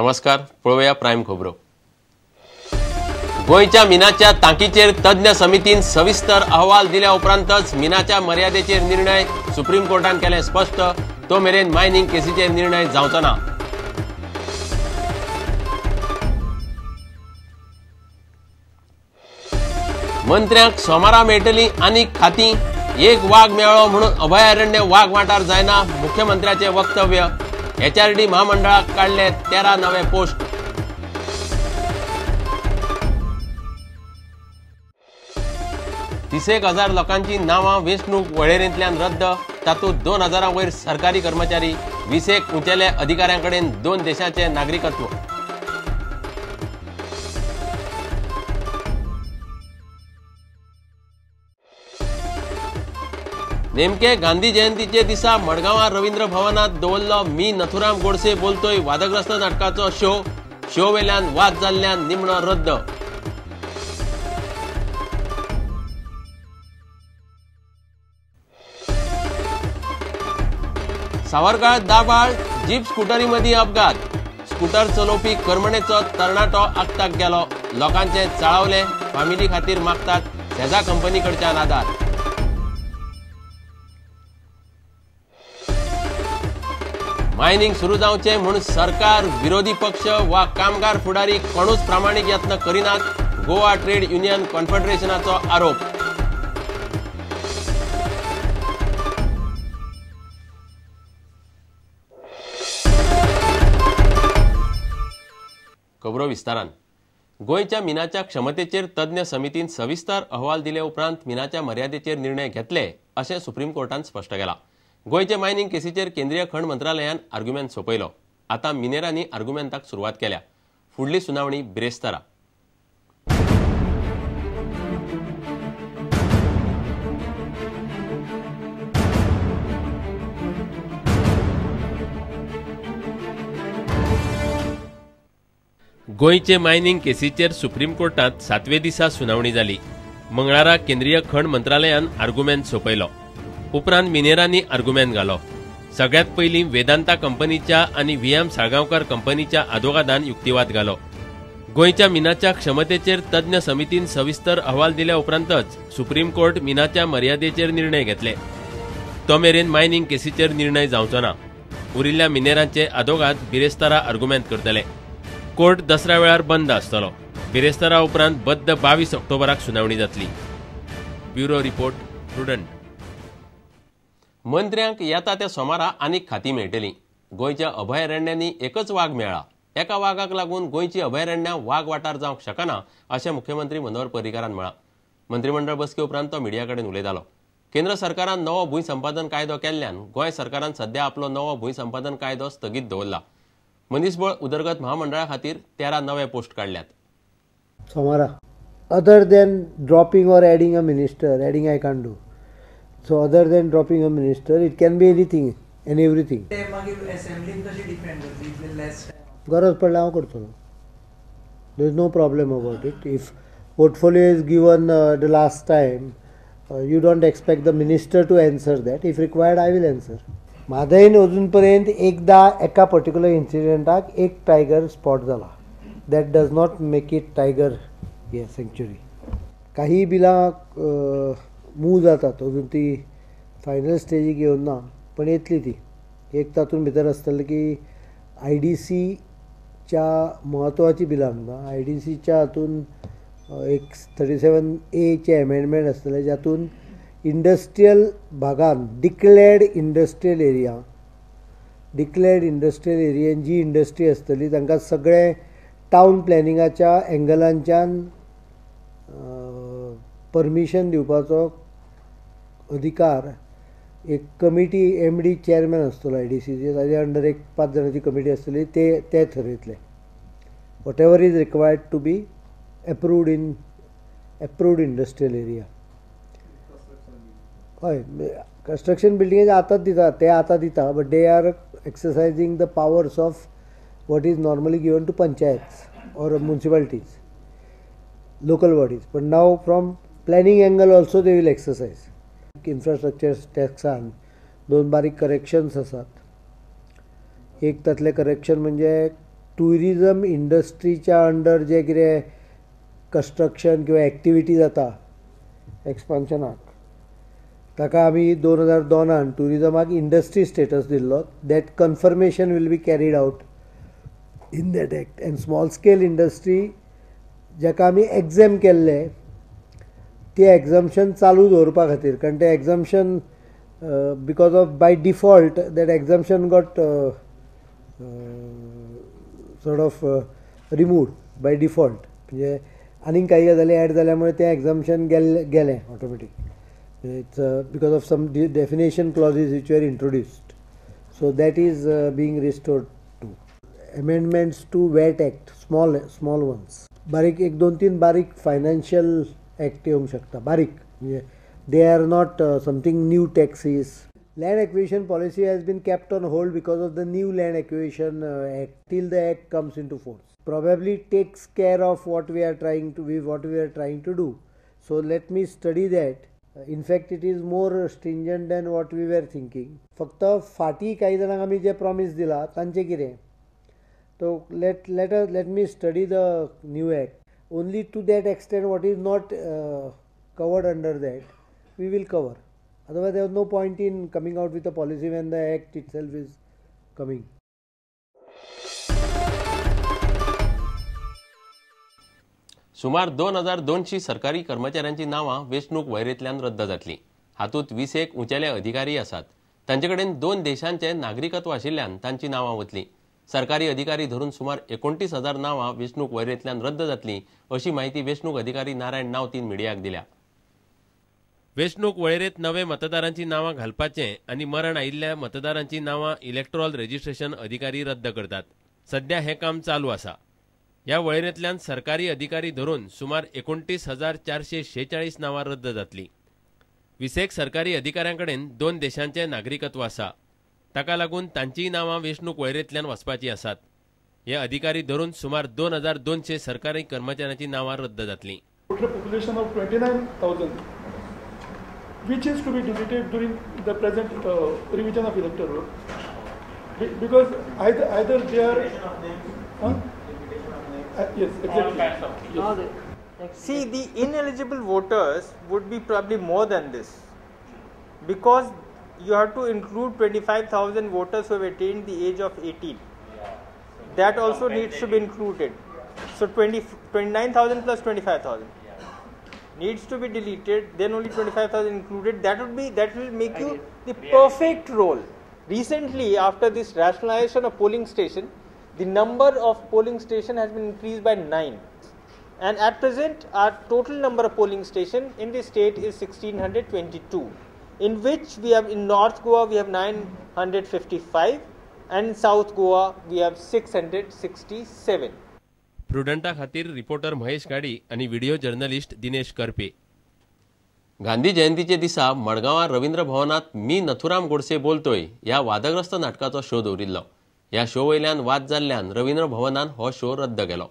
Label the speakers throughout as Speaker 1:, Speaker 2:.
Speaker 1: नमस्कार, पळोवया प्रायम खबरो. गोंयच्या मिनाच्या तांकीचेर तज्ञ समितीन सविस्तर अहवाल दिल्या उपरांतच मिनाच्या मर्यादेचेर निर्णय सुप्रीम कोर्टान केले स्पश्ट. तो मेरेन मायनिंग केसीचेर निर्णय जावचो ना. मंत्र्यांक सोमारा मेळटली आनीक खातीं. एक वाग मेळ्ळो म्हणून अभयारण्य वाग वाठार जायना, मुख्यमंत्र्याचे वक्तव्य. एचआरडी महामंडळाक काडले 13 नवे पोस्ट. 31,000 लोकांची नांवां वेंचणूक वळेरेंतल्यान रद्द. तातूंत 2,000 वयर सरकारी कर्मचारी, 20 उंचेल्या अधिकाऱ्यां कडेन 2 देशांचे नागरिकत्व. नेमके गांधी जयंतीचे दिसा मडगांवां रवींद्र भवनात दवरलो मी नथुराम गोडसे बोलतोय वादग्रस्त नाटकाचो शो. शो वेल्यान वाद जाल्ल्यान निमणो रद्द. सावरगाळ दाबाळ जीप स्कुटरी मदीं अपघात. स्कुटर चलोवपी करमणेचो तरणाटो आक्ताक गेलो. लोकांचे चाळवले. फामिली खातीर मागतात सेजा कंपनी कडच्यान आदार. मायनिंग सुरू जावचें म्हूण सरकार, विरोधी पक्ष वा कामगार फुडारी कोणूच प्रामाणीक यत्न करिनात, गोवा ट्रेड युनियन कॉन्फेडरेशनाचो आरोप. खबरो विस्तारान. गोंयच्या मिनाच्या क्षमतेचेर तज्ञ समितीन सविस्तर अहवाल दिले उपरांत मिनाच्या मर्यादेचेर निर्णय घेतले अशें सुप्रीम कोर्टान स्पश्ट केलां. गोंयचे मायनिंग केसीचेर केंद्रीय खण मंत्रालयान आर्ग्युमेंट सोंपयलो. आतां मिनेरांनी आर्ग्युमेंटाक सुरवात केल्या. फुडली सुनावणी बिरेस्तारा. गोंयचे मायनिंग केसीचेर सुप्रीम कोर्टांत 7वे दिसा सुनावणी जाली. मंगळारा केंद्रीय खण मंत्रालयान आर्ग्युमेंट सोंपयलो. उपरांत मिनेरांनी आर्ग्युमेंट घालो. सगळ्यात पयलीं वेदांता कंपनीच्या आनी व्ही.एम. साळगांवकार कंपनीच्या आदोगादान युक्तिवाद घालो. गोंयच्या मिनाच्या क्षमतेचेर तज्ञ समितीन सविस्तर अहवाल दिल्या उपरांतच सुप्रीम कोर्ट मिनाच्या मर्यादेचेर निर्णय घेतले. तो मेरेन मायनिंग केसीचेर निर्णय जावचो ना. उरिल्ल्या मिनेरांचे आदोगाद बिरेस्तारा आर्ग्युमेंट करतले. कोर्ट दसऱ्या वेळार बंद आसतलो. बिरेस्तारा उपरांत बद्द 22 ऑक्टोबराक सुनावणी जातली. Bureau report, Prudent. मंत्र्यांक येता त्या सोमारा आनीक खातीं मेळटलीं. गोंयच्या अभयारण्यांनी एकच वाग मेळ्ळा. एका वागाक लागून गोंयची अभयारण्यां वाग वाठार जावंक शकना अशें मुख्यमंत्री मनोहर पर्रीकारान म्हळां. मंत्रीमंडळ बसके उपरांत तो मिडिया कडेन उलयतालो. केंद्र सरकारान नवो भूंय संपादन कायदो केल्ल्यान गोंय सरकारान सध्या आपलो नवो भूंय संपादन कायदो स्थगीत दवरला. मनीसबळ उदरगत महामंडळा खातीर 13 नवे पोस्ट काडल्यात.
Speaker 2: सोमारा other than dropping or adding a minister, adding I can't do. So other than dropping a minister, it can be anything and everything. गरज पडल्यार हांव करतलो. There is no problem about it. If portfolio is given the last time, you don't expect the minister to answer that. If required, I will answer. म्हादयन अजून पर्यंत एकदा एका particular इन्सिडंटाक एक tiger spot जाला. That does not make it tiger हे sanctuary. काही बिलां move जातात, अजून ती फायनल स्टेजीक येवन ना, पण येतली ती. एक तातूंत भितर आसतलें की I D सीच्या म्हत्वाची बिलां आमकां I D सीच्या हातून एक 37A चे एमेंडमेंट आसतलें, जातून इंडस्ट्रियल भागान declared industrial area, declared industrial एरियेन जी इंडस्ट्री आसतली तांकां सगळे टावन प्लॅनिंगाच्या एंगलांच्यान परमिशन दिवपाचो अधिकार एक कमिटी एम डी चेअरमॅन आसतलो I D सीचे, ताजे अंडर एक 5 जाणांची कमिटी आसतली, ते थरयतले whatever is required to be approved in approved industrial area. हय, कन्स्ट्रक्शन बिल्डिंगेचे आतांच दिता, ते आतां दिता, but they are exercising the powers of what is normally given to panchayats or municipalities, local bodies. But now from planning angle also they will exercise. Infrastructure टॅक्सान 2 बारीक corrections आसात. एक तातलें correction म्हणजे ट्युरिजम इंडस्ट्रीच्या अंडर जे कितें construction किंवा activity जाता एक्सपान्शनाक, ताका आमी 2002 ट्युरिजमाक industry status दिल्लो. That confirmation will be carried out in that act. And small scale industry जाका आमी एग्झाम केल्ले ते एग्झम्पशन चालू दवरपा खातीर, कारण ते exemption because of by default that exemption got sort of removed by default. म्हणजे आनीक काही गजाली एड जाल्यामुळे तें एग्झम्पशन गेलें automatic. It's because of some definition clauses which were introduced, so that is being restored to amendments to VAT act, small small ones. बारीक एक दोन तीन बारीक फायनान्शियल एक्ट येवंक शकता, बारीक म्हणजे they are not something new taxes. Land acquisition policy has been kept on hold because of the new Land Acquisition Act till the act comes into force. Probably takes care of what we are trying to do. So let me study that. In fact, it is more stringent than what we were thinking. फक्त फाटी काही जाणांक आमी जे promise दिला तांचे कितें, तो let me study the new act. Only to that extent what is not covered under that we will cover. Otherwise there was no point in coming out with a policy when the act itself is coming.
Speaker 1: सुमार 2200 सरकारी कर्मचाऱ्यांची नावां वेंचणूक वळेरेंतल्यान रद्द जातली. हातूंत 20 उंचेले अधिकारी आसात. तांचे कडेन 2 देशांचे नागरिकत्व आशिल्ल्यान तांची नांवां वतली. सरकारी अधिकारी धरून सुमार 29,000 नांवां वेंचणूक वळेरेंतल्यान रद्द जातली अशी माहिती वेंचणूक अधिकारी नारायण नावतीन मिडियाक दिल्या. वेंचणूक वळेरेंत नवे मतदारांची नांवां घालपाचें आनी मरण आयिल्ल्या मतदारांची नांवां इलेक्ट्रॉल रजिस्ट्रेशन अधिकारी रद्द करतात. सध्या हें काम चालू आसा. ह्या वळेरेंतल्यान सरकारी अधिकारी धरून सुमार 29,446 नांवां रद्द जातली. 20 सरकारी अधिकाऱ्यां कडेन 2 देशांचें नागरिकत्व आसा. ताका लागून तांचीय नांवां वेंचणूक वळेरेंतल्यान वचपाचीं आसात. हे अधिकारी धरून सुमार 2200 सरकारी कर्मचाऱ्यांची नांवां रद्द जातली.
Speaker 3: Population of 29,000 which is to be deleted during the present revision of electoral roll, because either they are yes, exactly. Yes.
Speaker 4: See, the ineligible voters would be probably more than this, because you have to include 25,000 voters who have attained the age of 18.
Speaker 5: Yeah. So
Speaker 4: that also needs to be included. So 29,000 plus 25,000 needs to be deleted, then only 25,000 included. That will make you the perfect roll. Recently, after this rationalization of polling station, the number of polling station has been increased by 9, and at present our total number of polling station in the state is 1622, in which we have in North Goa we have 955 and in South Goa we have 667.
Speaker 1: प्रुडंटा खातीर reporter Mahesh गाडी आनी video journalist Dinesh Karpe. Gandhi जयंतीचे दिसा मडगांवां रवींद्र भवनांत मी नथुराम गोडसे बोलतोय ह्या वादग्रस्त नाटकाचो शो दवरिल्लो. ह्या शो वयल्यान वाद जाल्ल्यान रवींद्र भवनान हो शो रद्द केलो.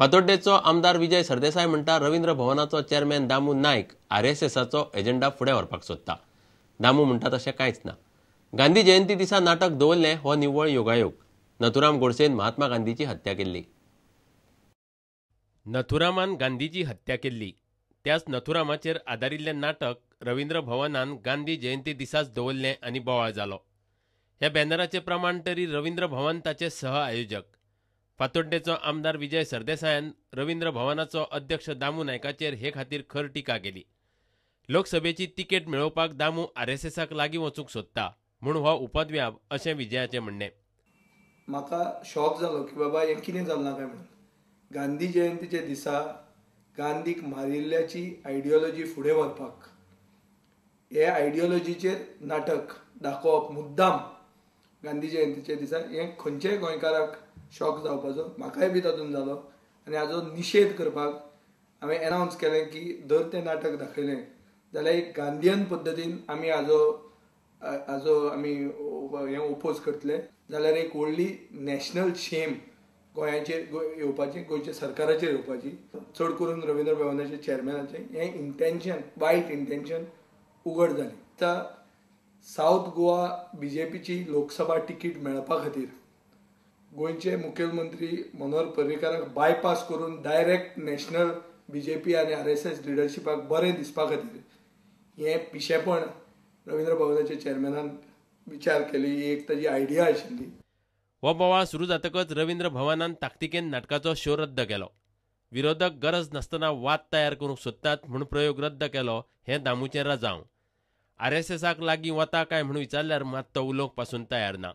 Speaker 1: फातोड्डेचो आमदार विजय सरदेसाय म्हणटा रवींद्र भवनाचो चेअरमॅन दामू नायक आरएसएसाचो एजेंडा फुडें व्हरपाक सोदता. दामू म्हणटा तशें कांयच ना. गांधी जयंती दिसा नाटक दवरलें हो निव्वळ योगायोग. नथुराम गोडसेन महात्मा गांधीची हत्या केल्ली. नथुरामान गांधीची हत्या केल्ली त्याच नथुरामाचेर आदारिल्लें नाटक रवींद्र भवनान गांधी जयंती दिसाच दवरलें आनी बोवाळ जालो. ह्या बॅनराचे प्रमाण तरी रवींद्र भवन ताचे सह आयोजक. फातोड्डेचो आमदार विजय सरदेसायान रवींद्र भवनाचो अध्यक्ष दामू नायकाचेर हे खातीर खर टिका केली. लोकसभेची तिकेट मेळोवपाक दामू आरएसएसाक लागीं वचूंक सोदता म्हूण हो उपद्व्याप अशें विजयाचें म्हणणें.
Speaker 6: म्हाका शॉक जालो की बाबा हें कितें चल्लां काय म्हणून. गांधी जयंतीच्या दिसा गांधीक मारिल्ल्याची आयडियोलॉजी फुडें व्हरपाक हे आयडियोलॉजीचेर नाटक दाखोवप मुद्दाम गांधी जयंतीच्या दिसा हें खंयच्याय गोंयकाराक शॉक जावपाचो, म्हाकाय बी तातूंत जालो. आनी हाजो निशेध करपाक हांवें एनावन्स केलें की जर तें नाटक दाखयलें जाल्यार एक गांधीयन पद्दतीन आमी हाजो हाजो आमी हें ओपोज करतले, जाल्यार एक व्हडली नॅशनल शेम गोंयाचेर येवपाची, गोंयच्या सरकाराचेर येवपाची. चड करून रवींद्र भवनाचे चेअरमॅनाचें हें इंटेन्शन, वायट इंटेन्शन उगड जालें. आतां सावथ गोवा बीजेपीची लोकसभा तिकीट मेळपा खातीर गोंयचे मुखेलमंत्री मनोहर पर्रीकाराक बायपास करून डायरेक्ट नॅशनल बीजेपी आनी RSS लिडरशिपाक बरें दिसपा खातीर हें पिशेपण रवींद्र भवनाच्या चेअरमॅनान विचार केली, ही एक ताजी आयडिया आशिल्ली.
Speaker 1: हो बोवाळ सुरू जातकच रवींद्र भवनान ताकतिकेन नाटकाचो शो रद्द केलो. विरोधक गरज नासतना वाद तयार करूंक सोदतात म्हूण प्रयोग रद्द केलो हें दामूचें रजांव. आरएसएसाक लागीं वता काय म्हूण विचारल्यार मात तो उलोवंक पासून तयार ना.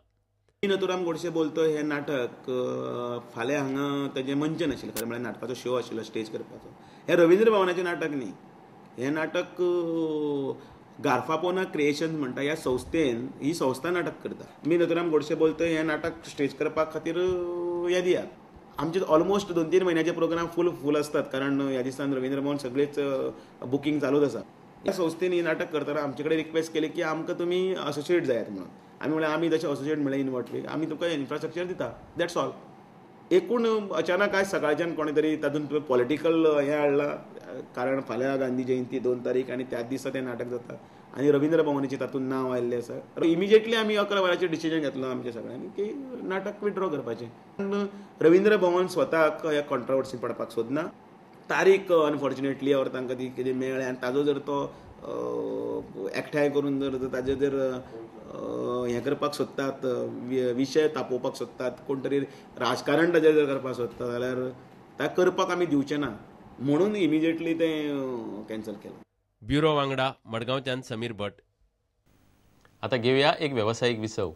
Speaker 5: नथुराम गोडसे बोलतो हें नाटक फाल्यां हांगा ताजें मंचन आशिल्लें, खरें म्हळ्यार नाटकाचो शो आशिल्लो स्टेज करपाचो. हें रवींद्र भवनाचें नाटक न्ही, हें नाटक गारफापोना क्रिएशन म्हणटा ह्या संस्थेन, ही संस्था नाटक करता. मी नथुराम गोडसे बोलतो हें नाटक स्टेज करपा खातीर हें दियात. आमचे ऑलमोस्ट 2-3 म्हयन्याचे प्रोग्राम फूल फूल आसतात, कारण ह्या दिसान रवींद्र भवन सगळेच बुकींग चालूच आसा. ह्या संस्थेन ही नाटक करतना आमचे कडेन रिक्वेस्ट केली की आमकां तुमी असोसिएट जायात म्हणून. आमी म्हणलें आमी तशें असोसिएट म्हणलें इनवर्टली आमी तुमकां इन्फ्रास्ट्रक्चर दिता, that's all. एकूण अचानक आयज सकाळच्यान कोणे तरी तातूंत पॉलिटिकल हें हाडलां, कारण फाल्यां गांधी जयंती 2 तारीख आनी त्याच दिसा तें नाटक जाता आनी रवींद्र भवनाचें तातूंत नांव आयिल्लें आसा. इमिजिएटली आमी 11 वरांचेर डिसिजन घेतलो आमच्या सगळ्यांनी की नाटक विथड्रॉ करपाचें. रवींद्र भवन स्वताक ह्या कॉन्ट्रोवर्सी पडपाक सोदना. तारीख अनफॉर्च्युनेटली और तांकां ती कितें मेळ्ळें आनी ताजो जर तो एकठांय करून जर ताजेर जर हें करपाक सोदतात, विशय तापोवपाक सोदतात, कोण तरी राजकारण ताजेर जर करपाक सोदता जाल्यार ताका करपाक आमी दिवचें ना म्हणून इमिजिएटली तें कॅन्सल केलें.
Speaker 1: ब्युरो वांगडा मडगांवच्यान समीर भट. आतां घेवया एक वेवसायीक विसव.